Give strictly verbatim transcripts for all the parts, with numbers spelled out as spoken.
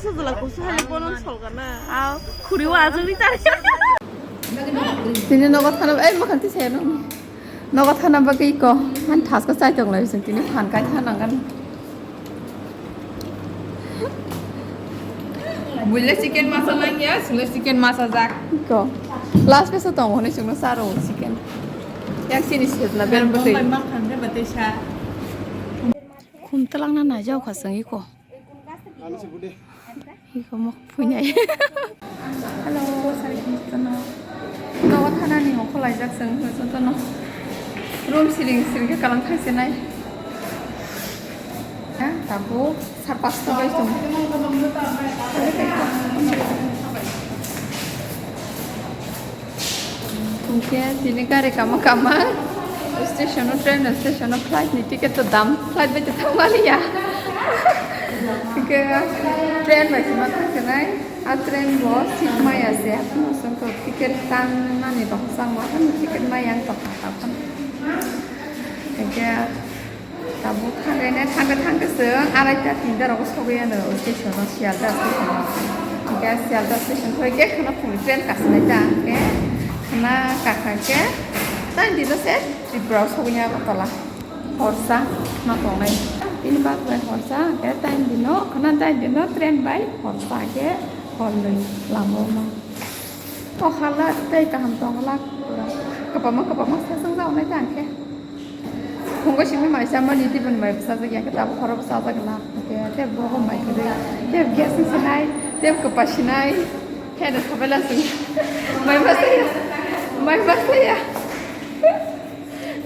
Sujla kusu hai bono solgana. Aw, khuri wa ajuri tari. Tini nogo thana, ei, mokhang ti se no. Nogo thana bagwi ko. Han thasko chai tong lai sing tini phan kai thana ngan. Buile chicken masa nang ya, sule chicken masa jak. Ko. Last pesa tong hone sungno saro chicken. Yak sini sejna ber bwtwi. Khum talangna naijao kha seng iko. Iko mok phuinai. Hello, sari khum tano. Nogo thanani mokho laijak seng jotono. Room siring siring khe kalang thaisinai. Ha, tabuk sa pasta bai tong. Hingke tini gari kama kama station o, train station o flight ni ticket to dam, flight bai to thangmani ya. Hingke train bai se ma thangsinai, a train bo seat maya se, haphano chwng to ticket tang nani rok chang ma, haphano ticket maya wng tong kha haphano. Hingke Tabuk thangkhe ne thangkhe thangkhe chwng araita tinta rogo sogwi ano station o, Sialda station o. Hingke Sialda station thoi khe kheno phunukhe train kasinai ta hingke khna kakha khe tain dino se Tripura o sogwi Agartala. Horsa no tongnai. Bini bagwi horsa hingke tain dino khna tain dino train bai horsa khe hor nwi lama o no. O hala tei kaham tong la pura. Kwbangma kwbangma sasang jaonai ta hingke. Phungo simi mai chamani tibini mai bwsajak ya, khe tabuk khoro bwsajak na. Khe tei bobo mai kwrwi, tei gas ni sinai, tei kwpa sinai. Khe da sabai la sung. Mai bwsaya, mai bwsaya.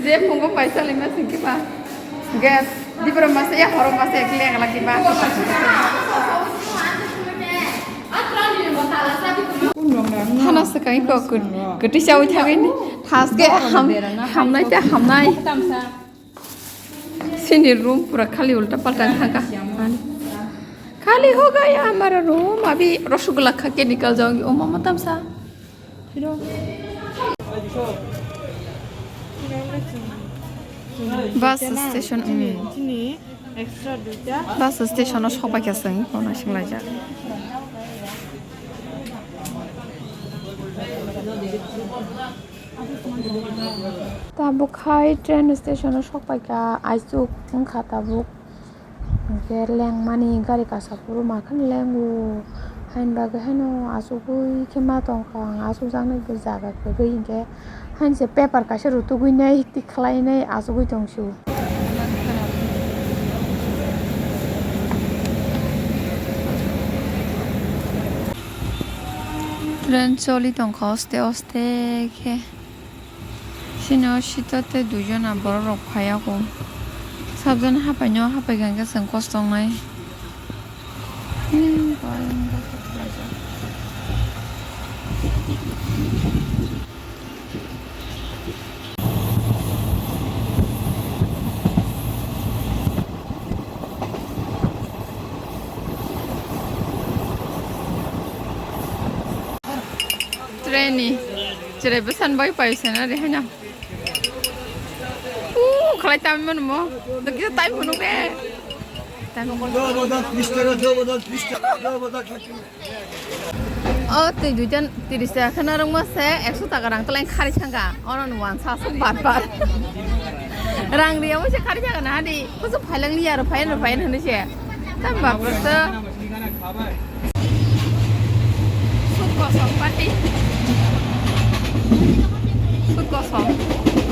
Je phungo mai salima sing khe ba. Gas, dibro masa ya, horo masa ya, kle lagi ba. Hana swkang ko kwtwi chawi thangwi ni thaske ham, hamnai ta hamnai. Sini room pura khali ulta palta thangka. Khali ho gaya hamara room, abhi rasgulla kha ke nikal jaogi, o mama tamsa. Bus station, mm. Bus station o sokbai kha chwng, kono singlaijak. Tabuk hai train station o sokbai kha, aichuk wngkha tabuk. Hingke lengmani gari kasaphuru ma kheno lengo, haini bagwi haino achugwi khe ma tongkha ang, achukjaknai bo jaga kwrwi, hingke haini se paper kaisa rutugwi nai tikhlainai achugwi tongsu. Train choli tongkha oste oste khe. Sini o sita tei duijona borok rok phaiya kho. Sabjani hapai no hapai kha hingke chwng kosto wngnai. Hmm, Train ni cherai bwsan bai pai sana de haino. Uuu, khalai tamwi mano mo. Dokisa time phunuk de. Time phunuk. O twi duita tiris taka kheno rwngma se ekso taka rang twlang khari thangkha. Ono ni wansa aswk bar bar. Rang riyamo se khari thangkha na di. Kusu phailang liya ro phayan ro phayan hwnwi se. Tam bapre to. Sut kosom pati. Sut kosom.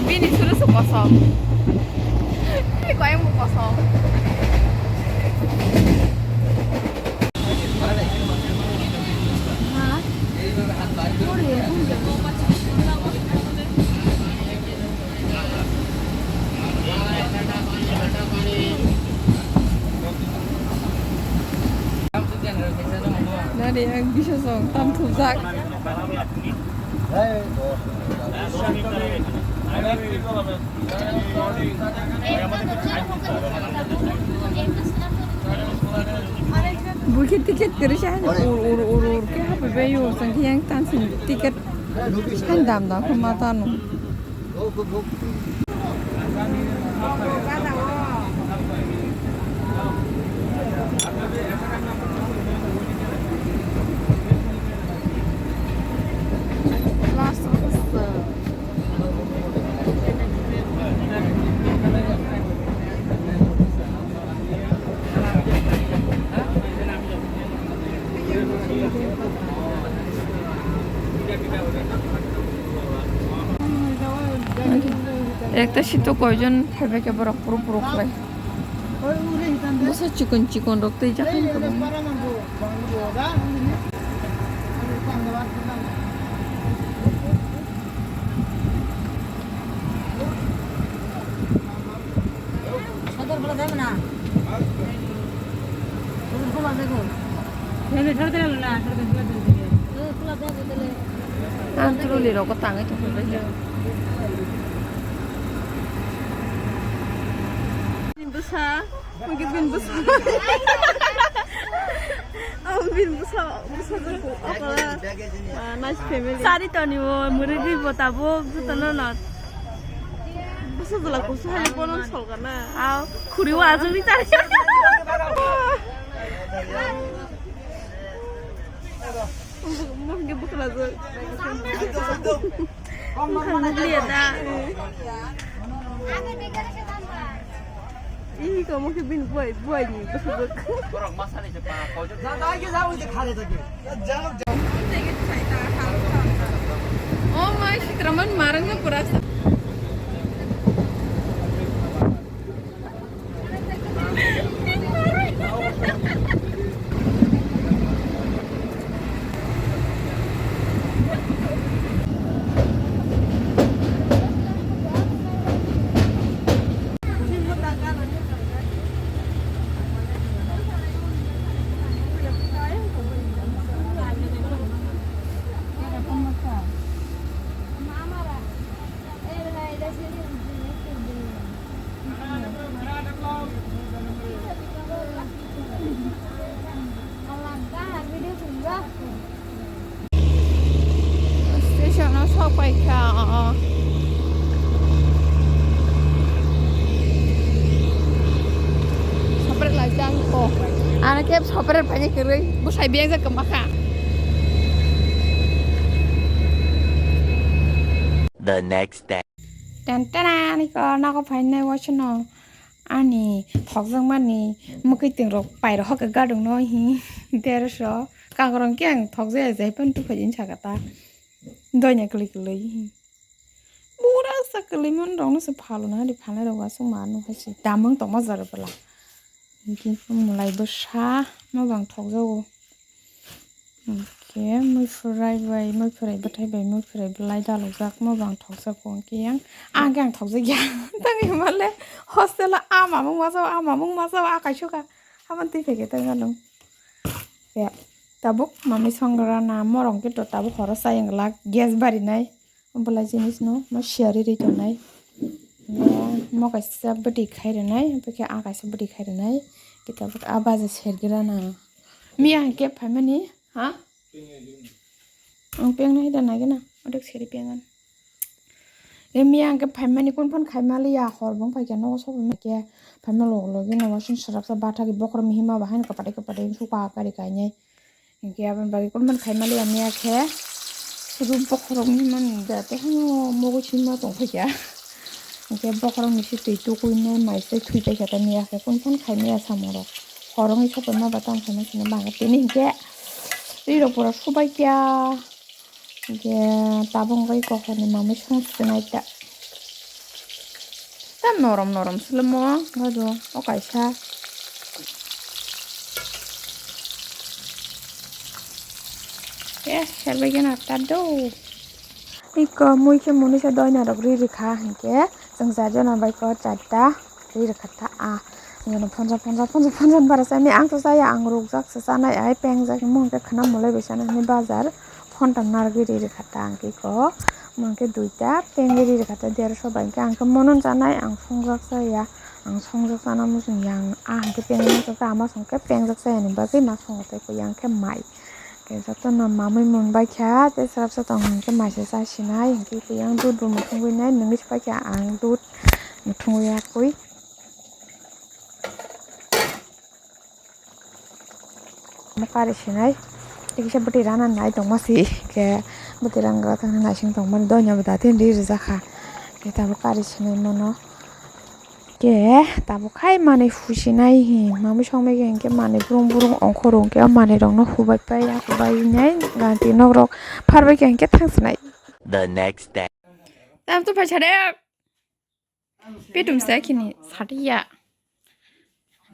Bini suru sut kosom. Ini kau yang mau kosom. Nani ang bisa song tam thumjak. Buikhe ticket kwrwi se haino ur ur ur ur khe hapaibai o, chwng khe yang tansini ticket haino dam dam khe ma tano. Ekta sito koijon phaibai khe borok puro puro khlai. Bwsa chikon chikon rok tei jakhai kwbangma. Ang trolley rok tangwi tongkha. Bini bwsa, mungkin bini bwsa. Ang bini bwsa, bwsa joto, apa, ah, nice family. Sari toni o, muri ri bo tabuk, joto no no. Bwsa jala kusu hai bono solga na. Aw, khuri o ajuri tari. Mungkin bwsa jala. Bwkha nukliya da. Ih, kamu ke bin buai, buai ni, bwsajwk. Oh my, sikraman marang na pura sa. Station o sok pai kha. Sopre lai jang ko. Ana kep sopre pai ni kwrwi. Bwsai beng jak kwma kha. The next day. Tan tana ni ko na ko phai nai wa chano. Ani thokjakmani mwkhwtwng rok pairok hokhe gadung no hi derso kakrong khe ang thokjaya jai phano tuphai jani saka ta doina kwlwi kwlwi hi bura sa kwlwi mon rok no se phaluna hari phalnai rok aswk ma nukha se damung tongma jora bwla hinkhe mwlai bwsa ma bang thokjago. Hinkhe muifurai bai, muifurai bwthai bai, muifurai bwlai dalukjak, mo bang thokjago. Hinkhe yang, ang khe ang thokjakya. Tang himale hostel o ama mung masa o, ama mung masa o, akai suka. Aboni twi phaikhe tang ano. Ya, tabuk mami songra na, morong khe to tabuk horo sayang glak, gas barinai. Bwlai jinis no ma siyari ri tongnai. Mo, mo kaisa bwtwi khai rwnai, hwnkhe a kaisa bwtwi khai rwnai. Kitab a baja sergira na. Miya hwnkhe phaimani, ha? Ang peng nai da nai gana, odek seri pengan. E miya hwnkhe phaimani kun phan khai maliya, hor bong phaikha nogo sobo hwnkhe phaima log logi no wasing swrapsa bathagi bokhorok mihima bahai no kwpadai kwpadai suka kari kainai. Hinkhe aboni bagwi kunphano khai maliya miya khe, suru bokhorok ni mani da tei hwnwi mogo sima tong phai kha. Hinkhe bokhorok ni se twi tukui nai mai se thwi pai kha ta miya khe kunphano khai maliya samung rok. Hor wngwi sokoi ma ba tamo khe ma sina bang tini hinkhe twi rok pura subai kha. Hinkhe tabuk wngkha kokor ni mamwi song sinai ta. Ta norom norom se le mo, wngkha do, o kaisa. Eh, serbai gana ta do. Iko mui khe muni se doina rok ri rikha hinkhe, chwng jar jona bai ko charta ri rikha ta a. Jono phonsa phonsa phonsa phonsa bara sani ang to chaya, ang rukjak se chanai ai pengjak himo hinkhe khna mulai bai sana hwnwi bajar. Phonta narwgwi ri rikha ta ang khe ko, mo hinkhe duita pengwi ri rikha ta derso bai hinkhe ang khe mono chanai ang songjak chaya, ang songjak chana muchung ya ang a hinkhe pengwi masa ta ama song khe pengjak chaya ni bagwi ma songo tei ko yang khe mai. Khe jotono mamwi mun bai kha tei swrapsa tong hinkhe mai se cha sinai hinkhe ko yang dudh bo muthungwi nai nungwi se pai kha ang dudh muthungwi yakwi. Mo kari sinai. Tei kisa bwtwi rana nai tongma si. Khe bwtwi rana gra thangna naising tongmani doina bo da tini ri rijak kha. Khe tabuk kari sinai mano. Khe tabuk khai manwi husinai hi. Mamwi songmai khe hinkhe manwi brung brung ongkhorung khe manwi rokno hubai pai ya hubai nai ganti nok rok pharbai khe hinkhe thang sinai. The next day. Tam tu phai sade. Petum sa khini satiya.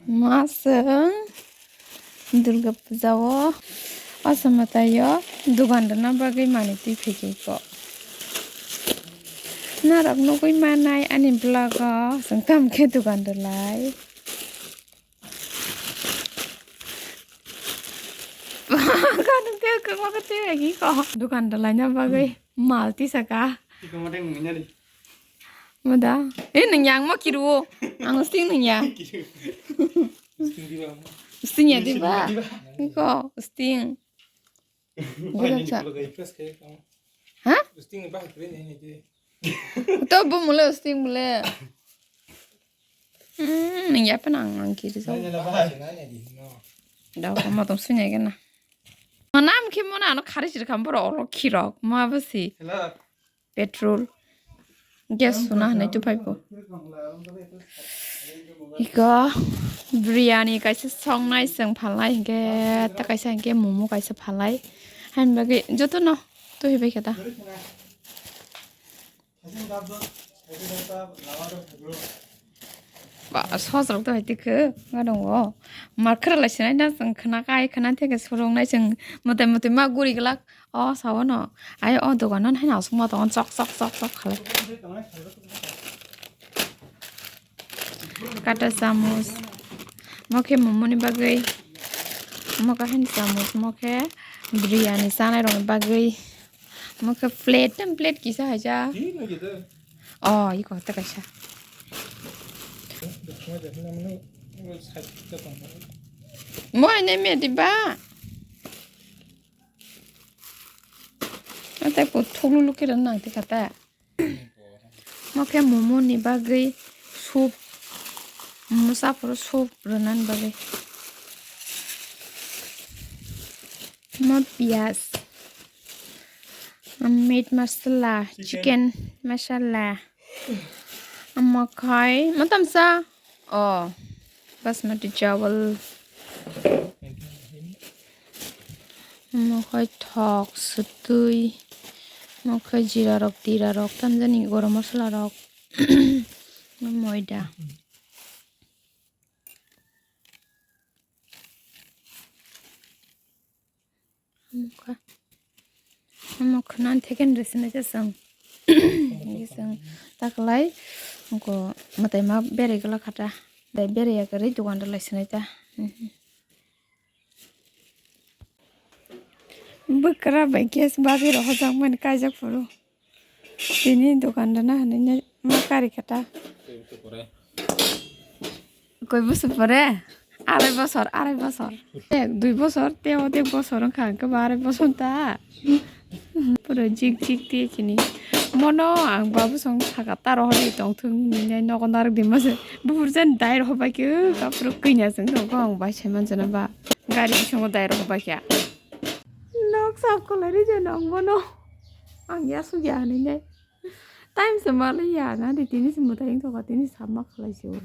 Maswng Durga Puja o aswk mwtai o dugan rwna bagwi manwi twi phaikha iko. Norok nugwi manai ani vlog o chwng tamo khe dugan rwlai. Kanuk tei kwbangma khe twi phaikha iko. Dugan rwlaina bagwi mal tisaka. Iko mote nungya di. Moda. Eh, nungya ang mo kiru. Ang sting nungya. Kiru. Sting diba? Sting ya diba? Diba? Iko sting. Wani Gurasa. Ni pula kai plus kai kamu. Ha? Sting ni bahai keren ini je. To bo mule sting mule. Hmm, nungya pa nang ang kiri sa. Nanya na bahai, nanya di, no. Dau ko mo tong sunya gena. Manam khe mo na ano khari sir kham boro olo khirok ma basi. Hello. Petrol, gas suna hinwi tuphai pho. Iko biryani kaisa songnai chwng phalnai hinkhe, ta kaisa hinkhe momo kaisa phalnai. Haini bagwi jotono tuhi bai khe ta. Ba, sos rok to hai tikhe, nga dong o. Mar khra lai sinai na, chwng khna kai, khna theke surung nai, chwng mwtai mwtai ma guri glak. O, sao no. Ai, o, dogan no hai na, aswk ma tongo, chok, chok, chok, chok khalai. Kata chamus. Mo khe momo ni bagwi. Mo khe hai chamus, mo khe biryani chanai rok ni bagwi. Mo khe plate, tam plate kisa hai ja. Di no gitu. Oh, iko ta kaisa. Dukma jadi namanya side kita tong. Mo ene me di ba. Ate po thulu lu kira nang ti kata. Mo khe momo ni bagwi soup. Momo saphuru soup rwna ni bagwi. Mo piyaj. Meat masala, chicken masala. Omo khai, mo tamsa. Oh, basmati chawal. Omo khai thok, sutui. Omo khai jira rok, tira rok, tamjani gorom masala rok. Moida. Amokha. Amokha nan theken rw sinai ta chwng. Chwng taklai. Ko mwtai ma berai gala khata. Dai berai ya kwrwi dogan rw lai sinai ta. Bwkra bai gas bagwi rw hojak mani kaijak phuru. Tini dokan rwna hinwi ma kari khe ta. Koi bosor pore? Arai bosor, arai bosor. Ek, dui bosor, tei o dek bosor wngkha, hwnkhe ba arai bosor ta. Pura jik jik tei khini. Mono ang babu song saka ta rohor tongthung hinwi nogo narwk di mase. Buphur jan dai rohor bai khe, kapro kwinya chwng tongkha ang bai sai manjana ba. Gari bisingo dai rohor bai khe. Nok sap kwlai ri je nong bono. Ang ya su ya hinwi nai. Time se ma le ya na di tini se mwtai wng tongkha tini sap ma khlai se o.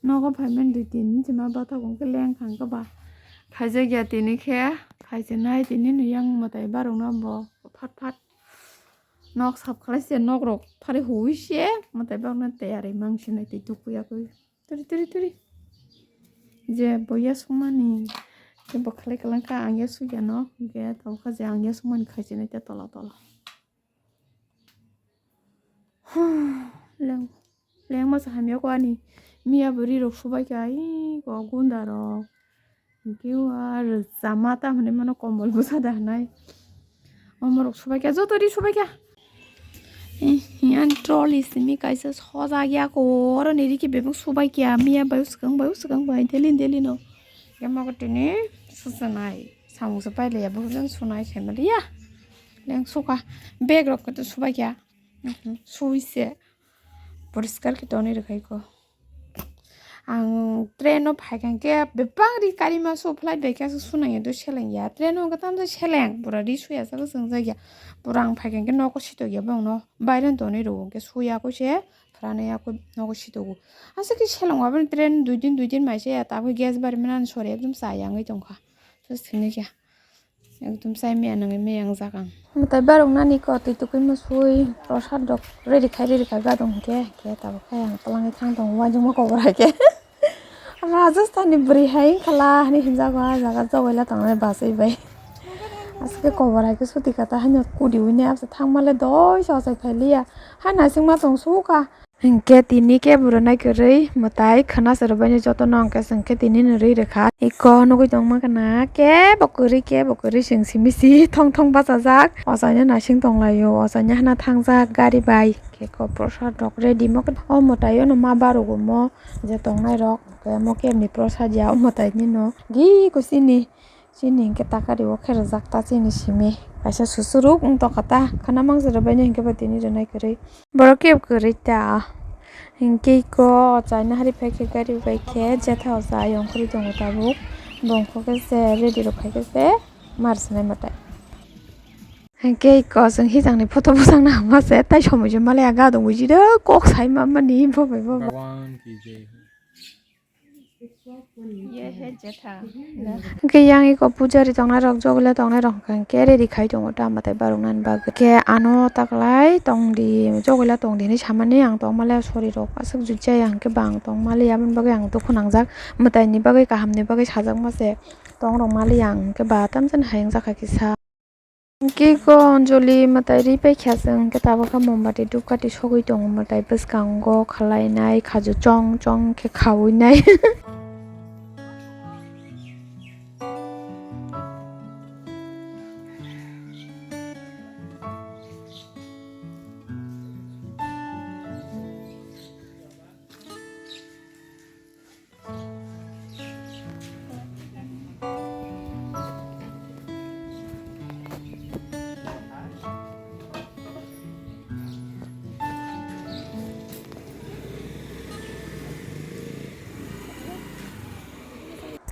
Nogo phai mani di tini se ma bathak wng khe leng thang khe ba. Khaijak ya tini khe khai se nai tini no yang mwtai barok no bo phat phat. Nok sap khlai se nok rok phari hui se mwtai barok no tei ari mang se nai tei tuku ya khe. Turi, turi, turi. Je bo ya sukmani. Je bo khlai kwlwng kha, ang ya suk ya no. Hwnkhe tabukha je ang ya sukmani khai se nai ta tola, tola. Leng, leng masa hamya ko ani. Miya bo ri rok subai kha, ai ko gunda rok. Hwnkhe o ar jama ta hwnwi mano kombol bwsa da hwnai. Omo rok subai kha, joto ri subai kha. Eh, ani trolley simi kaisa sojak ya ko, oro ni rikhe bebak subai kha, miya bai swkang bai swkang bai daily daily no. Kemo ko tini susunai, samung se pai le ya, bo jang sunai se mali ya. Leng suka, bag rok to subai kha. Mhm, sui se. Poriskar khe tonwi rwkha iko. Ang train o phaikha hwnkhe bebak ri kari masa o flight bai khe aswk sunang ya do seleng ya. Train o hwnkhe tamsa seleng pura ri suya sa bwswng jak ya. Pura ang phaikha hwnkhe nogo sitok ya bongno. Baireno tonwi rwo hwnkhe suya khe se phranwi ya khe nogo sitogo. Aswk khe seleng o aboni train dui din dui din mai se ya tabukhe gas bari mani sori ekdom chaya wngwi tongkha. Just hinwi khe. Ekdom chai maya nangwi maya wngjak ang. Mwtai barok nani ko twi tukui musui prosad rok ready khai ready khai gadong hinkhe, hinkhe tabuk khai ang twlangwi thang tongo uansukma kobor hai khe. Rajasthan ni bwrwi hai wngkha la hinwi hinjago ah jaga jogoila tongnai bachai bai. Aswk khe kobor hai khe suti kata haino kudi ui nai abse thangma le doi se ochai phai liya. Hai naisingma tong sukha. Hinkhe tini kebo rwnai kwrwi mwtai khwna se rwbaini jotono hwnkhe chwng khe tini ni rwi rwkha. Iko nugui tongma khwna kebo kwrwi kebo kwrwi chwng simi si thong thong bachajak. Ochaino naising tonglaio, ochaino hana thangjak gari bai. Khe ko prosad rok ready mo khe o mwtai o no ma barogo mo je tongnai rok hwnkhe mo kebni prosad ya o mwtai ni no gi ko chini. Chini hinkhe takari o khe rwjak ta chini simi. Kaisa susuruk wng tongkha ta. Khwna mangsa rwbaino hinkhe bo tini rwnai kwrwi. Borok kebo kwrwi ta. Hinkhe iko ochaino hari phai khe gari bai khe jetha ocha ayang khorwi tongo tabuk. Bo ongkho khe se ready rok khai khe se mar swnai mwtai. Hinkhe iko chwng hijangni photo bwsakna hwnma se tai somoi se malaya gadong buji do kok sai ma mani bo bai bo bai. Bhagwan ki jai ho. Ye he jetha. Hwnkhe yang iko pujari tongnai rok, jogila tongnai rok hwnkha hwnkhe ready khai tongo ta mwtai baroknani bagwi. Khe ano taklai tongdi, jogila tongdi hinwi samani ang tongmale sori rok aswk juijaya hwnkhe bang tongmaliya aboni bagwi ang dukhu nangjak. Mwtaini bagwi kahamni bagwi sajakma se tong rok maliya ang hwnkhe ba tamjani hayung jakha kisa. Kiko Anjali mwtai ri paikha chwng, hwnkhe tabukha mombati, dhupkati sogwi tongo, mwtai bwskango khwlainai, khaju chong chong khe khaui nai.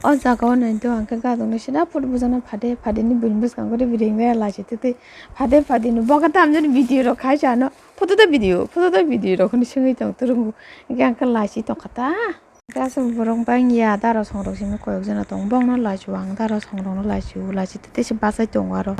O jaga o nai do ang khe gadong ni sida photo bujana phade phade ni buini bwskango ri bwrwi hwnwi lachi twi twi phade phade ni bo khe tamjani video rok khai sa no photo tei video photo tei video rok hwnwi swngwi tong twrwngo hwnkhe ang khe lachi tongkha ta. Aswk borok bangya daro songrok simi koyok jona tongo, bongno lachu ang daro songrokno lachu, lachi tei se bachai tongo aro.